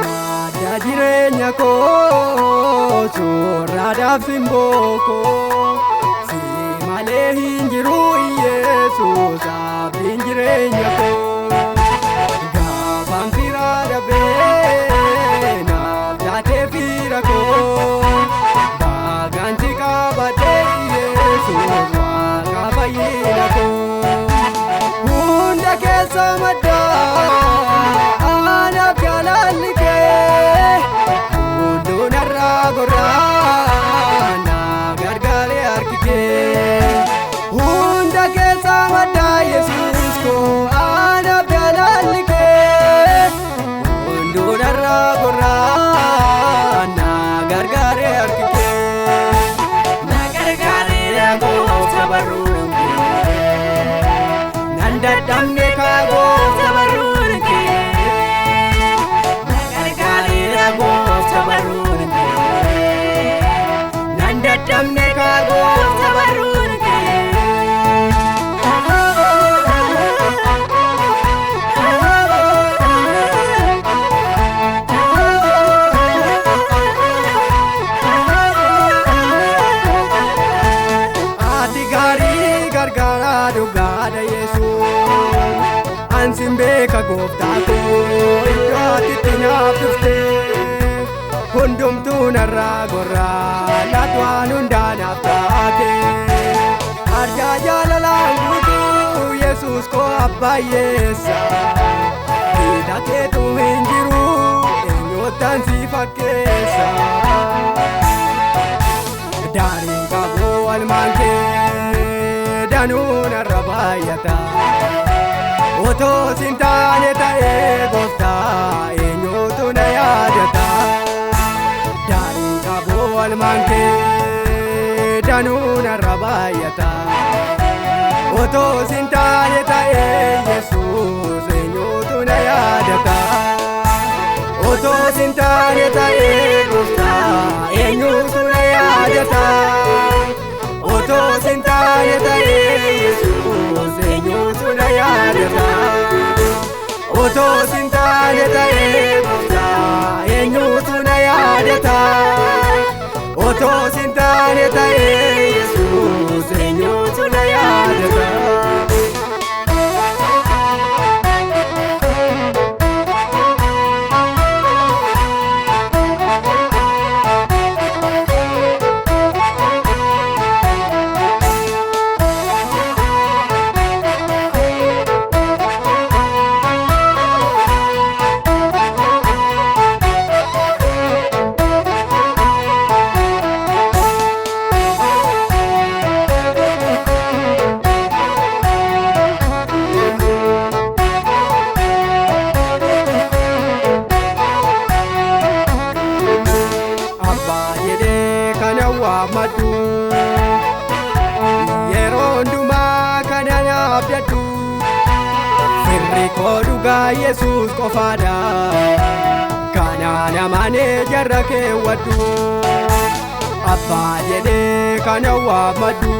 Madda jireenya koo suurraadhaaf simboo koo si malee hin jiru Yesuus abdiin jireenya koo gaafan firaa dhabee naaf taatee fira koo baagaan si qabadhee Yesuus waaqa fayyina koo hunda keessa maddaa anaaf jaalalli kee hunduu narraa gorraa na gargaaree harki kee hunda keessa maddaa Yesuus koo anaaf jaalalli kee hunduu narraa gorraa na gargaaree harki kee na gargaareera gooftaa barruun kee nan dadhabne kaa gooftaa barruun kee na gargaareera gooftaa barruun kee nan dadhabne kaa gooftaa barruun kee. Ati gaarii gargaaraa dhugaadha Yesuus. Ansin beeka gooftaa koo iddoo ati itti naaf dhufte. Hundumtuu narraa gorraa laatu waan hundaa naaf taate. Arjaa jaalalaan guutuu Yesuus koo abbaayyeessa. Fiixaa keetu hin jiru eenyuutan si fakkeessa. Daariin qabu almaan kee danuu narra baay'ata. Otoo sin taane ta'ee gooftaa eenyutu na yaadata. Daariin qabu almaan kee danuu narra baay'ata. Otoo sin taane ta'ee Yesuus eenyutu na yaadata. Otoo sin taane ta'ee gooftaa eenyutu na yaadata. Otoo sin taane ta'ee Yesuus eenyutu na yaadata. Otoo sin taane ta'ee gooftaa eenyutu na yaadata. Otoo sin taane ta'ee Yesuus eenyutu na yaadata. Abbaa jedhee kana waammadhu yeroo hundumaa kana naaf jadhu firri koo dhugaa Yesuus qofaadha kanaan amanee jarra keewwadhu Abbaa jedhee kana waammadhu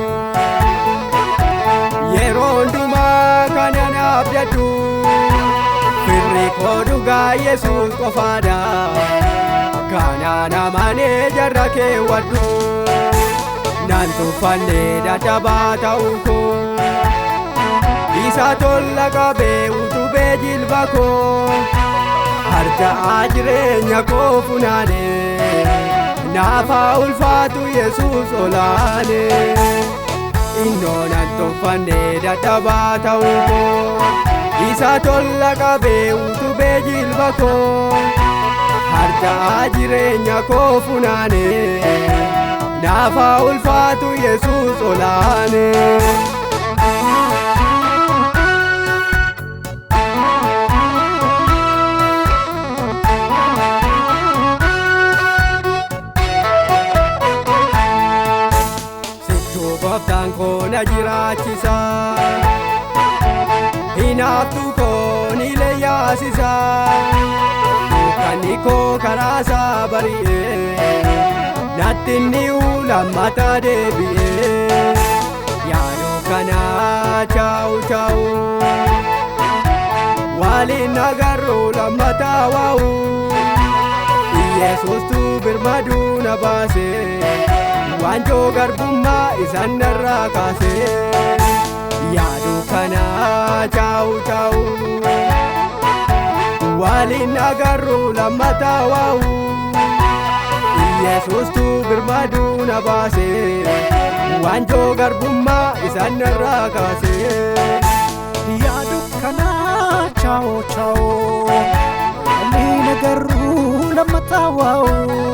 yeroo hundumaa kana naaf jadhu firri koo dhugaa Yesuus qofaadha. Kanaan amanee jarra keewwadhu nan tuffannee dadhabaa ta'uu koo isa tolla qabee utubee jilba koo harja'aa jireenya koo funaanee naaf haa ulfaatu Yesuus olaanee innoo nan tuffannee dadhabaa ta'uu koo isa tolla qabee utubee jilba koo harja'aa jireenya koo funaanee naaf haa ulfaatu Yesuus olaanee. Garuu gooftaan koo na jiraachisa. Hinaaftuu koo ni leeyyaasisa. Dukkanni koo karaa isaa bari'ee, natti inni lammataa deebi'ee. Yaaduu kanaa chaawu chaawu, waliin agarru lammataa waa'u. Yesuustu birmaduu na baase, waanjoo garbummaa isaan narraa kaase. Yaaduu kanaa chaawu chaawu, waliin agarru lammataa waa'u. Yesuustu birmaduu na baase, waanjoo garbummaa isaan narraa kaase. Yaadu kanaa chaa'oo chaa'oo, waliin agarruu lammataa waa'oo.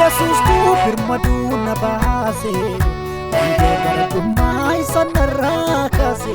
Yesuustu birmaduu na baase, waanjoo garbummaa isa narraa kaase.